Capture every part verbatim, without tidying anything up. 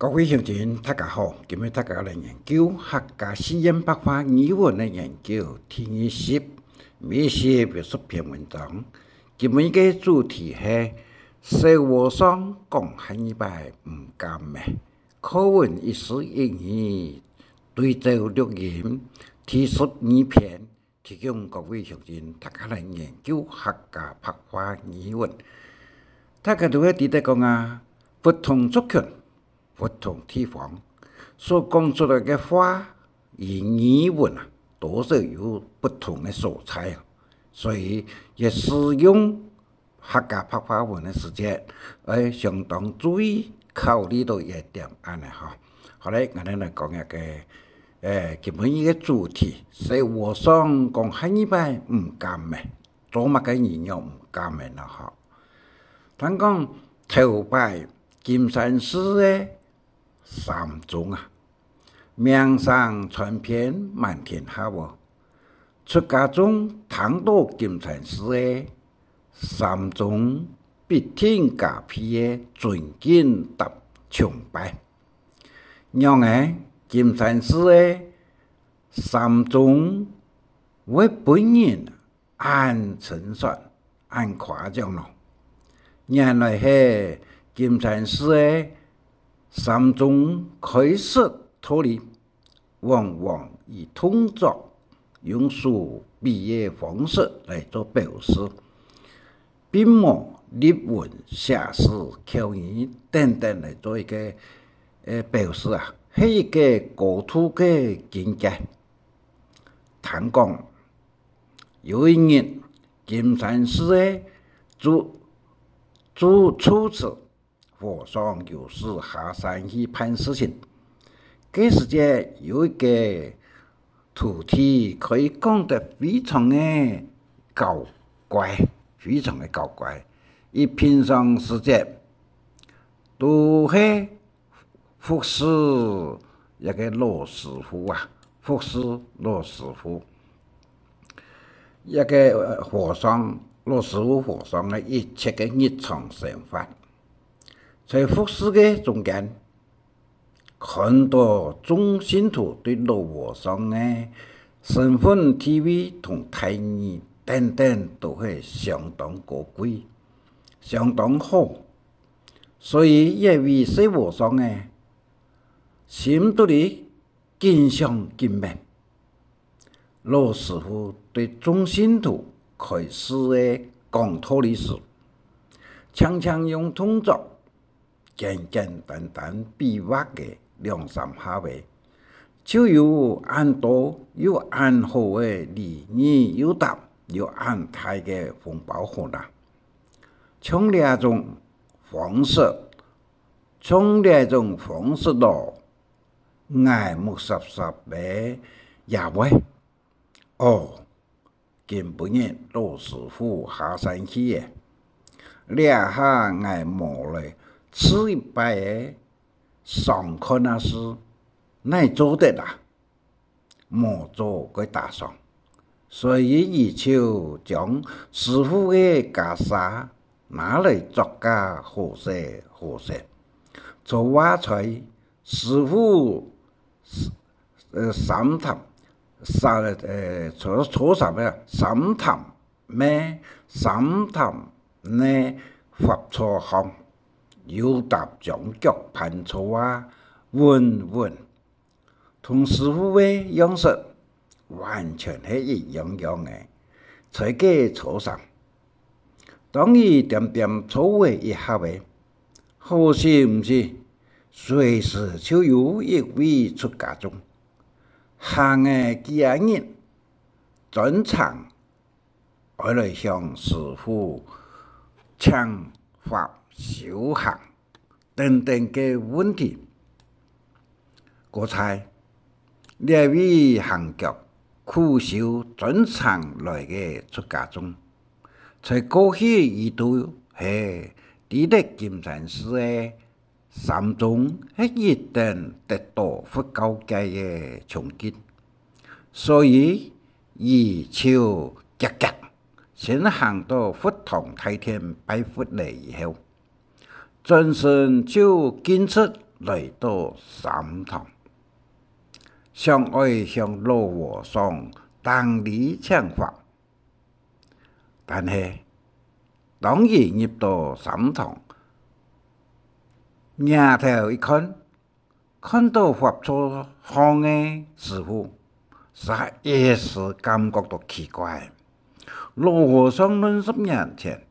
各位鄉親，大家好！今日大家來研究客家四縣白話語文个研究第二集，每一集有十篇文章。今日个主題係小和尚講下二擺毋敢个。課文一字一語對照錄音第十二篇， 提供各位鄉親大家來研究客家白話語文。大家都會知得講啊，不同族群、不同地方所講出來个話語、語文啊，多少有不同个所在啊。所以，也使用 客家白話文个時節，愛相當注意考慮到這點恁呢吼。好咧，𠊎等來講一個，呃，今晡日个主題，小和尚講下二擺毋敢个，做麼个人仰毋敢个呢吼？聽講頭擺金山寺个 三宗啊，名聲傳遍滿天下哦。出家眾聽到金山寺个三宗，必定加倍个尊敬搭崇拜。仰仔金山寺个三宗會分人 恁稱讚、恁誇獎咯。原來係金山寺个三宗開示道理，往往以動作、用手比个方式來做表示，並無立文、寫字、口語等等來做一個，呃，表示啊，係一個高度个境界。聽講， 有一日，金山寺个住，住，住持和尚有事下山去辦事情。該時節有一個徒弟可以講得非常个搞怪，非常个搞怪。佢平常時節都係 服侍一個老師傅啊，服侍老師傅，一個，呃，和尚，老師傅和尚个一切个日常生活。在服侍个中間，看到眾信徒對老和尚个身份、地位同待遇等等都係相當高貴，相當好。 所以這位細和尚仔，心肚裡緊想緊愐。老師傅對眾信徒開示仔講道理時，常常用動作，簡簡單單比劃个兩三下仔，就有恁多又恁好个俚語，又搭有恁大个紅包紅啦。像這種方式， 像這種方式囉，𠊎目霎霎仔也會。哦，今晡日老師傅下山去了，這下𠊎無來試一擺仔爽看啊試，哪做得啊？ 無做過打爽。所以佢就將師傅个袈裟拿來著甲好勢好勢，坐啊在師傅，呃，三探，三，呃，坐，坐三个，三探个，三探个法座項，又搭將腳盤坐啊穩穩。 同師傅个樣式完全係一樣樣个，在該坐上。當佢恬恬坐仔一下仔，好死毋死，隨時就有一位出家眾，行仔幾下日，專程 愛來向師傅請法修行等等个問題。果在，這位行腳苦修專程來个出家眾，在過去佢都係知得金山寺个 三宗係一等得到佛教界个崇敬，所以佢就遽遽先行到佛堂大殿拜佛了以後，轉身就徑直來到三堂，想愛向老和尚頂禮請法。但係，當佢入到三堂， 仰頭一看，看到法座項个師傅，煞一時感覺到奇怪。老和尚論十年前，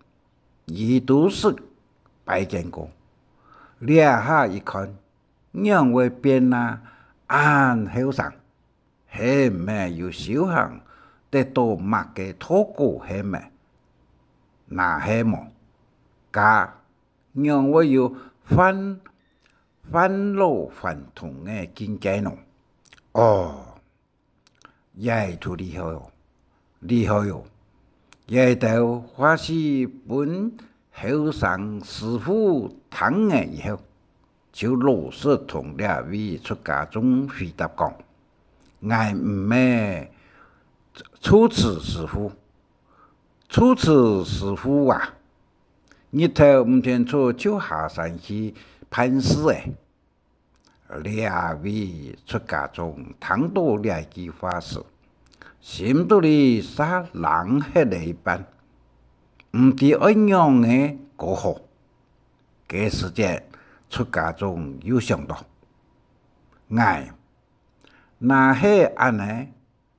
佢都識拜見過，這下一看，仰會變啊恁後生？ 係毋係有修行得到麼个道果係無？若係無，該仰會有返，返老還童个境界呢？哦，這就厲害哦，厲害哦！這兜話係分後生師傅聽了以後， 就老實同這位出家眾回答講：「𠊎毋係住持師傅。住持師傅啊，日頭毋天出就下山去辦事欸。」這位出家眾聽到這句話時，心肚裡煞冷忒了一半，毋知愛仰仔過好。 該時節，出家眾又想到：「𠊎若係恁仔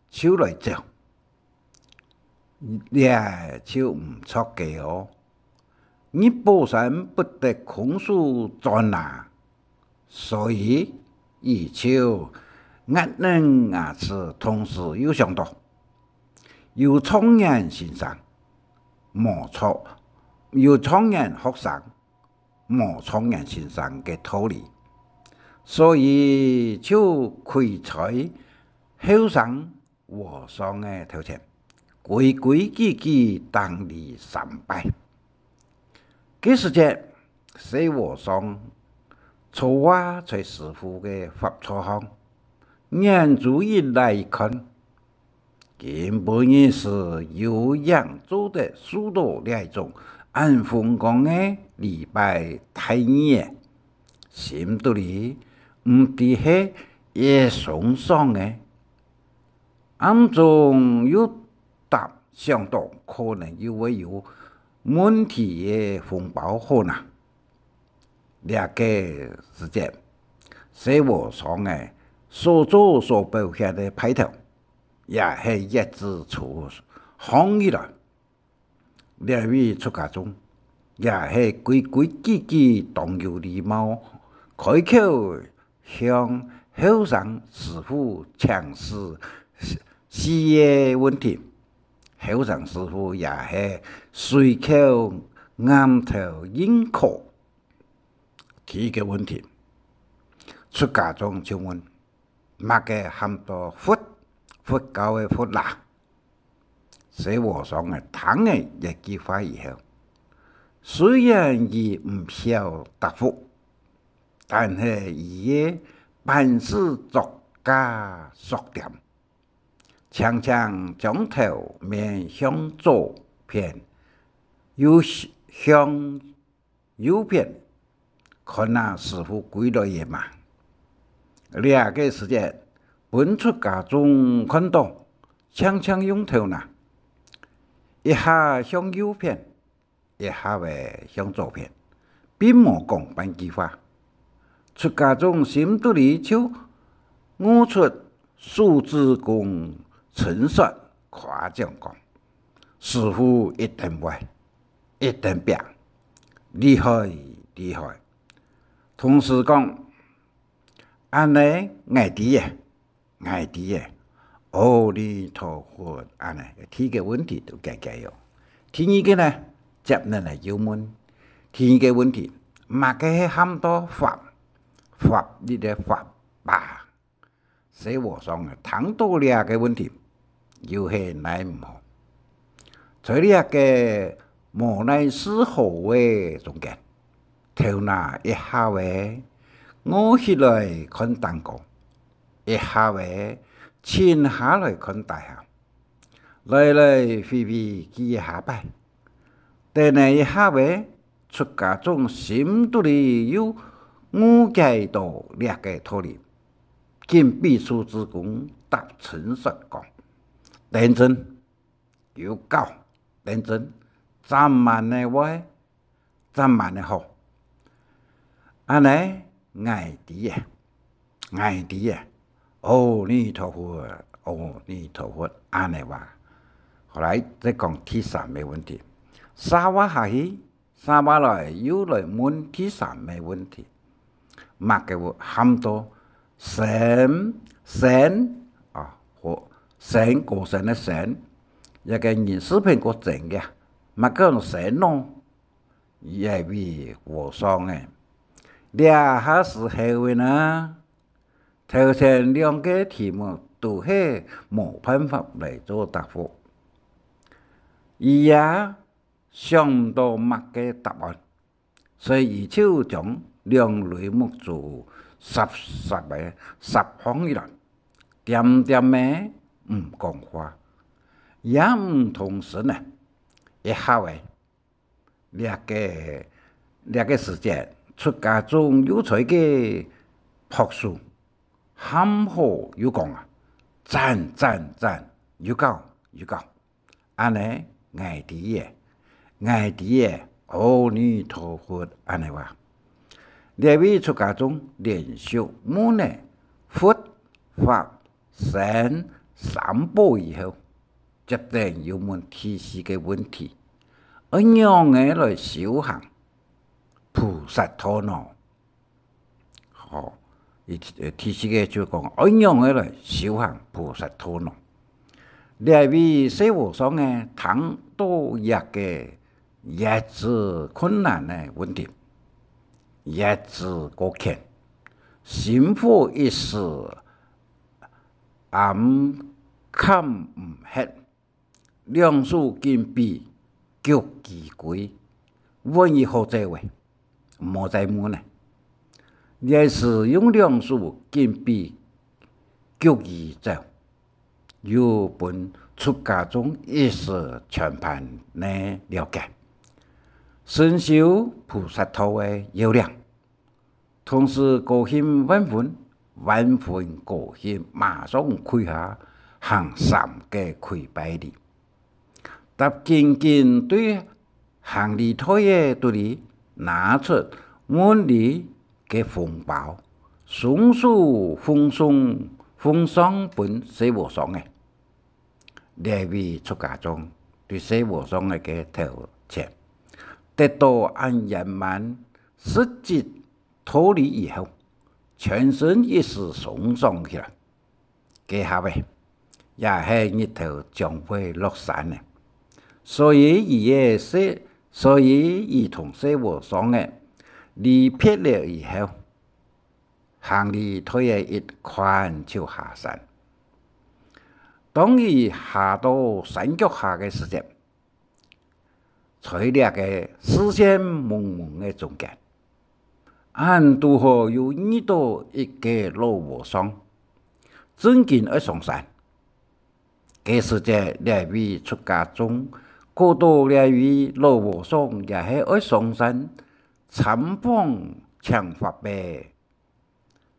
就來走，這就毋著个哦！入寶山不得空手轉啊！」所以，佢就牙䘼牙齒，同時又想到：「有狀元先生，無狀，有狀元學生， 無狀元先生个道理。」所以就跪在後生和尚个頭前，規規矩矩頂禮三拜。該時節，細和尚坐啊在師傅个法座項，眼珠一拉一看， 今晡日時有影做得受到這種恁風光个禮拜待遇欸，心肚裡毋知係一鬆爽欸，暗中又搭想到可能又會有問題个紅包好拿。這个時節，細和尚个所做所表現个派頭， 也係一支粗項起來。這位出家眾也係規規矩矩當有禮貌，開口向後生師傅請示四，四个問題。後生師傅也係隨口頷頭應可。第一个問題，出家眾就問： 麼个喊做佛？佛教个佛啦。細和尚仔聽了這句話以後，雖然佢毋曉答覆，但係佢个辦事作加索恬，輕輕將頭面向左偏，又向 右片，看啊師傅歸來了嘛。這个時節，分出家眾看到，淨淨用頭那，一下向右片，一下仔向左片，並無講半句話。出家眾心肚裡就悟出手指公伸說，誇獎講：「師傅一定會， 一等餅，厲害，厲害。」同時講：「恁呢，𠊎知了，𠊎知了，阿彌陀佛。」恁呢，第一个問題就解決了。第二个呢，接等來又問：「第二个問題，麼个係喊做法？法律个法吧？」 細和尚仔聽到這个問題，又係奈毋何。在這个無奈是何个中間，頭那一下仔臥起來看頂高，一下仔沉下來看底下，來來回回幾下擺。等了一下仔，出家眾心肚裡又誤解到這个道理，緊逼使志工答陳說講：「等陣，有教，等陣，暫慢仔會，暫慢仔好。」恁呢，𠊎知仔，𠊎知仔，阿彌陀佛，阿彌陀佛，恁呢話。好，來，再講第三个問題。續話下去，續話來又來問第三个問題。麼个會喊到神，神啊，和神，高神个神，這个人字邊个真个，麼个用神咯？這位和尚仔，這下時候仔呢，頭前兩个題目都係無辦法來做答覆。佢也想毋到麼个答案，所以佢就將兩蕊目珠霎霎仔霎放起來，恬恬仔毋講話，也毋動身仔。一下仔，這个，這个時節，出家眾又在該拍手，喊好又講啊：「讚，讚，讚！有教，有教！」恁呢，𠊎知仔，𠊎知仔，阿彌陀佛，恁呢話。這位出家眾連續問了佛、法、 神三寶以後，接等又問第四个問題：「愛仰仔來修行菩薩道呢？」好，佢，呃，第四个就講：「愛仰仔來修行菩薩道呢？」這位細和尚仔聽到這个一直困難个問題，一直過譴，心火一時暗崁毋核，兩手緊比，腳舉歸，問佢好走仔，毋好再問了。這時用兩手緊比，腳舉走，又分出家眾一時全盤个了解，成就菩薩道个要領。 同時高興萬分，萬分高興，馬上跪下行三个跪拜禮，踏緊緊對行李袋仔肚裡拿出問禮个紅包，雙手奉送，奉上分細和尚仔。這位出家眾對細和尚仔个頭前，得到恁圓滿實際 道理以後，全身一時鬆爽起來。該下仔，也係日頭將會落山了，所以佢个細，所以佢同細和尚仔離別了以後，行李袋仔一擐就下山。當佢下到山腳下个時節， 在這个視線濛濛个中間，恁堵好又遇到一个老和尚，正經愛上山。該時節，這位出家眾，看到這位老和尚也係愛上山參訪請法仔，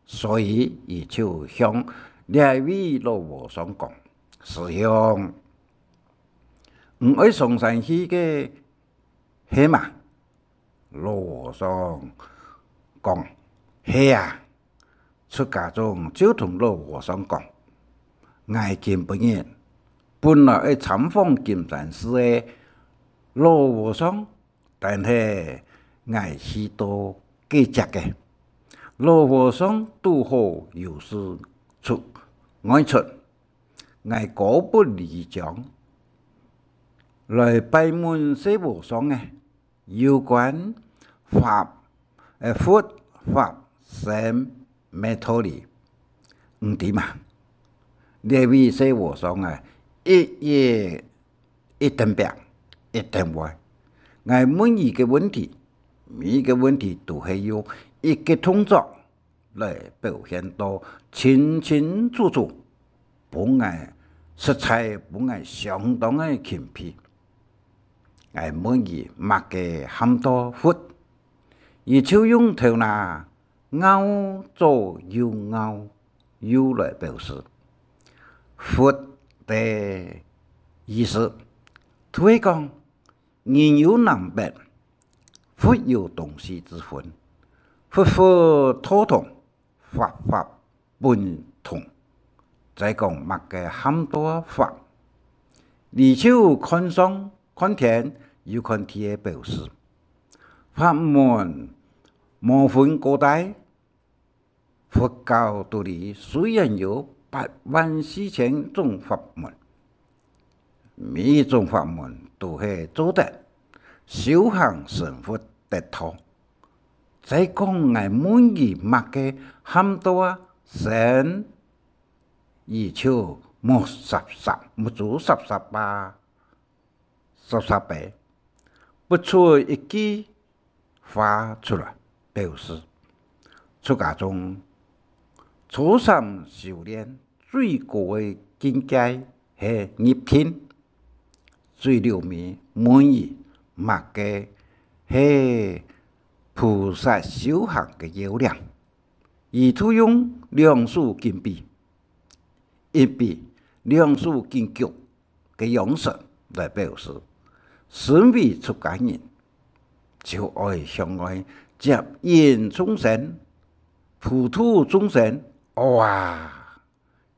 所以佢就向這位老和尚講：「師兄，你愛上山去个係無？」老和尚講：「係啊。」出家眾就同老和尚講：「𠊎今晡日本來愛參訪金山寺个老和尚， 但係𠊎去到該跡仔，老和尚堵好有事出外出，𠊎哥不離庄，來拜問細和尚仔有關法，呃，佛法僧个道理，你知無？」這位細和尚仔，一一 一定拚，一定會。𠊎問佢个問題，每一个問題都係用一个動作來表現到清清楚楚，分𠊎實在分𠊎相當个欽佩。𠊎問佢麼个喊到佛，佢就用頭那拗左右拗右來表示佛的意思。就係講，人有南北，佛有東西之分，佛佛道同，法法本同。再講麼个喊做法，你就看上、看天，又看地个表示。法門無分高低，佛教肚裡雖然有八萬四千種法門，每一種法門都係做得修行成佛得道。再講𠊎問你麼个喊做啊神，你就目霎霎、目珠霎霎啊，霎霎个，不出一句話出來，表示出家眾初禪修煉最高个境界係入定。最後尾問你麼个係菩薩修行个要領，你就用兩手緊比，一比兩手緊舉个樣式來表示。身為出家人，就愛向外接引眾生，普度眾生。哇！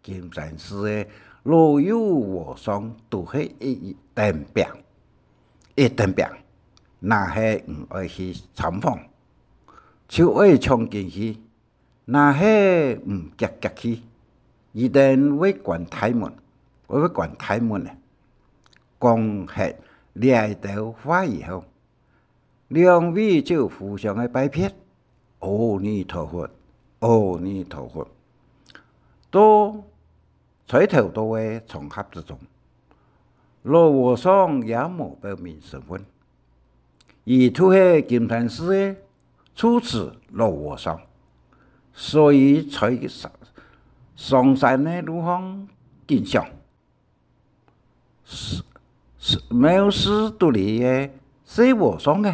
金山寺个老友和尚都係一等兵，一等兵，若係毋愛去參訪，就愛衝緊去；若係毋遽遽去，一定會關大門，會，會關大門呢。講忒這兜話以後，兩位就互相个拜別：「阿彌陀佛，阿彌陀佛。」到在頭到个場合之中，老和尚也無表明身份，佢就係金山寺个住持老和尚，所以在上，上山个路項緊想， 是，是，廟寺肚裡个細和尚呢，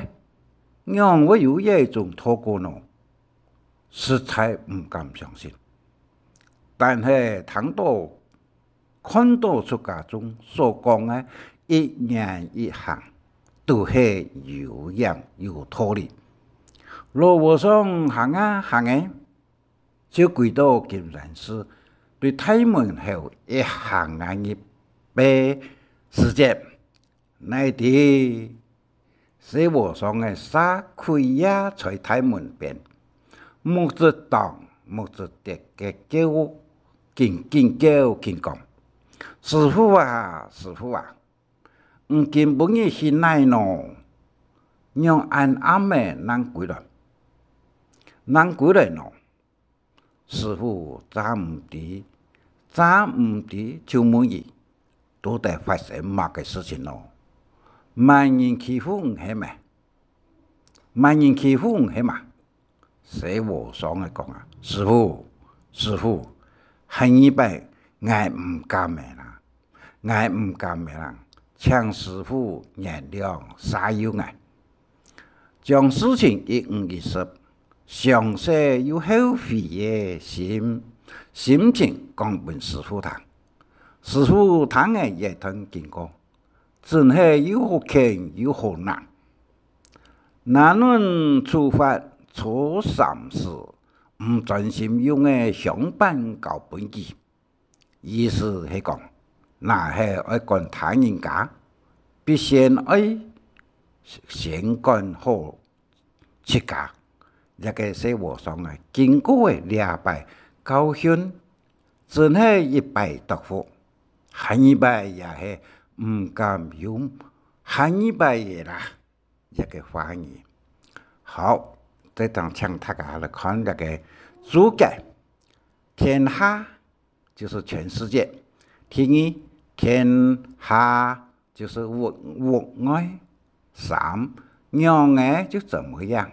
仰會有這種道果呢？實在毋敢相信。但係聽到、看到出家眾所講个一言一行，都係有影有道理。老和尚行啊行欸， 就歸到金山寺，對大門口一行啊入个時節，哪知細和尚个儕跪啊在大門邊，目汁當目汁滴个叫，緊緊叫緊講：「師父啊，師父啊，你今晡日去哪呢？仰恁暗仔正歸來，正歸來呢？」 師父詐毋知，詐毋知就問佢：「到底發生麼个事情咯？麼人欺負你係無？麼人欺負你係無？」細和尚仔講啊：「師父，師父，下二擺𠊎毋敢仔啦，𠊎毋敢仔啦，請師父原諒赦宥𠊎。」 將事情一五一十，詳細又後悔个心，心情講分師父聽。師父聽了這段經過，真係又好譴又好惱。哪能處罰初禪師毋專心用个香板交分佢？ 意思係講，若係愛管他人家，必先愛先管好自家。這个細和尚仔經過了這擺教訓，真係一擺得福，下二擺也係毋敢用下二擺仔啦。 這个話語。好，再當請大家來看這个註解。天下就是全世界。第二，天下就是屋，屋外。三，仰仔就怎麼樣，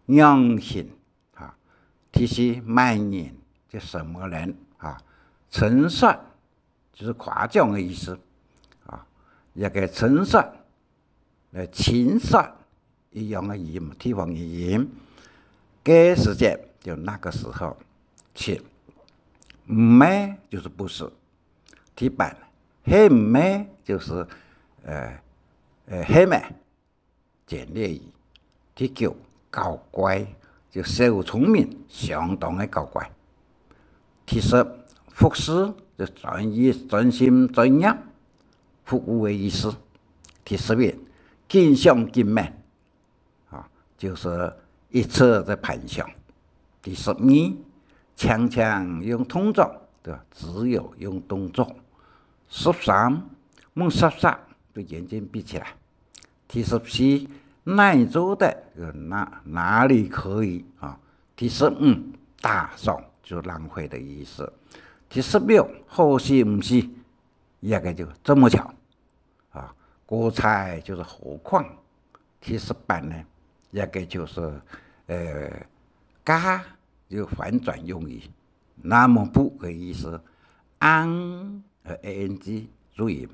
仰形，哈。第四，麼人就什麼人，哈。塵沙 就係誇獎个意思。啊，這个塵沙，呃，塵沙一樣个音，地方个音。該時節，就那個時候。七，毋係就是不是。第八，係毋係就是，呃，呃，係無。簡略語。第九，搞怪，就小聰明，相當个搞怪。第十，服事，就專一、專心、專業，服務个意思。第十一，緊想緊愐，啊，就是一直在盤想。第十二，常常用動作，對吧？只有用動作。十三，目霎霎，就眼睛闭起來。第十四，哪做得，就哪，哪裡可以啊。第十五，打爽，就浪費的意思。第十六，好死毋死，這個就這麼巧。啊，果彩就是好況。第十八呢，這個就是，呃，嫁，就反轉用語，那麼不的意思。ang，呃，A N G，注意，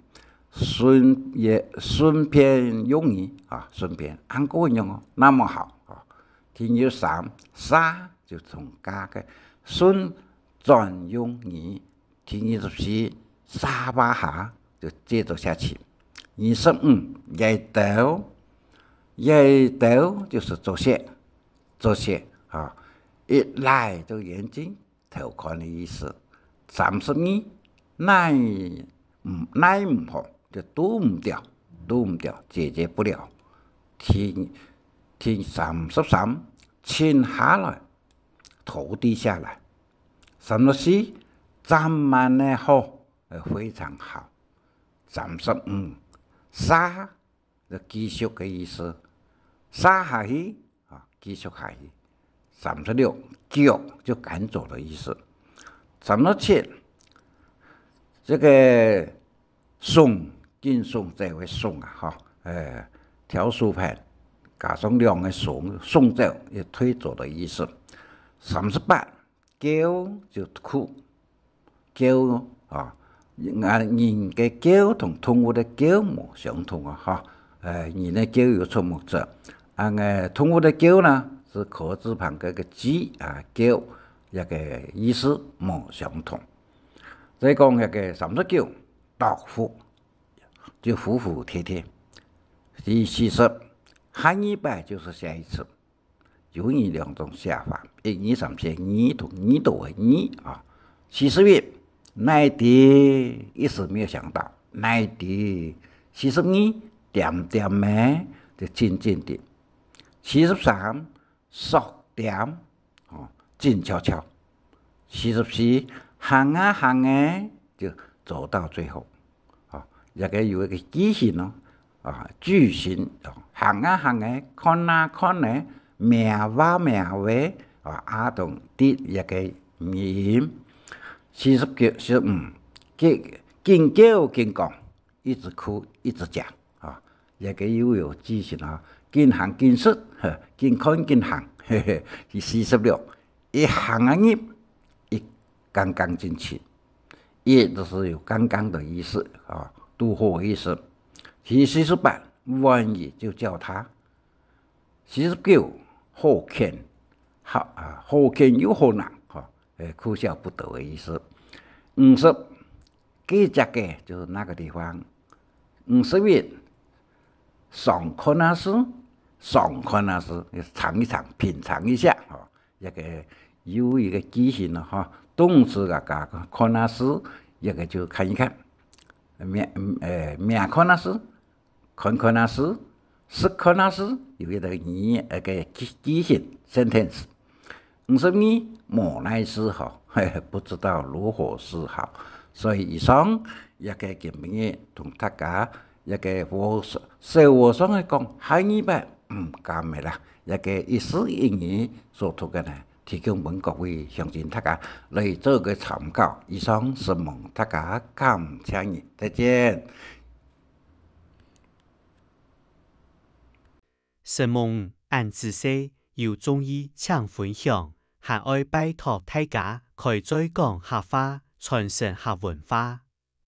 順，也，順便用語啊，順便，ang過用哦，那麼好啊。第二十三，煞，就從嫁个，順轉用語，第二十四，沙巴下，就接著下去。二十五，夜兜，夜兜就是做事，做事啊，一賴著眼睛，偷看的意思。三十二，奈，嗯，奈毋何，就堵毋著，堵毋著，解決不了。第，第三十三，沉下來，投低下來。三十四，站滿个好，呃，非常好。三十五，煞，就繼續个意思。煞下去，啊，繼續下去。三十六，逐，就趕走的意思。三十七，這個送，緊送，這位送啊，哈，呃，挑書盤，加上兩個送，送走，也推走的意思。三十八，噭就哭，噭啊，啊，人个噭同動物个噭無相同啊，哈。呃，人个噭有觸目者，啊，呃，動物个噭呢，是口字旁个个G啊，噭，這個意思無相同。再講這個三十九，啄服，就服服帖帖。第四十，下二擺就是下一次。 有二兩種寫法，一二三四，二同二多个二啊。四十一，哪知，一時沒有想到，哪知。四十二，恬恬个，就靜靜地。四十三，縮恬，哦，靜悄悄。四十四，行啊行个，就走到最後。 啊，這個有一個句型哦，啊，句型，啊，行啊行个，看啊看个，摸啊摸个，啊，啊同滴一個語音。四十九，四十五，緊，緊噭緊講，一直哭一直講，啊，這個又有句型啊，緊行緊食，呵，緊看緊行，嘿嘿。第四十六，一行啊入，一剛剛進去。 也就是有剛剛的意思啊，堵好的意思。第四十八，玩意就叫他。四十九，好譴，好，啊，好譴又好鬧，哈，呃，哭笑不得的意思。五十，該隻个，就是那個地方。五十一，嚐看啊試，嚐看啊試，嚐一嚐，品嚐一下，哈。 這個有一個句型咯，哈，動詞个加看啊試，這個就看一看。摸，呃，摸看啊試，看看啊試，食看啊試，有一個語，一個句，句型，sentence。五十二，無奈是好，嘿嘿，不知道如何是好。所以以上這個今晡日同大家這個和，小和尚个講，下二擺毋敢个啦。 這個一字一語所讀个呢，提供分各位鄉親大家來做個參考。以上承蒙大家，感謝你，再見。承蒙恁仔細，有中意請分享，還愛拜託大家開嘴講客話，傳承客文化。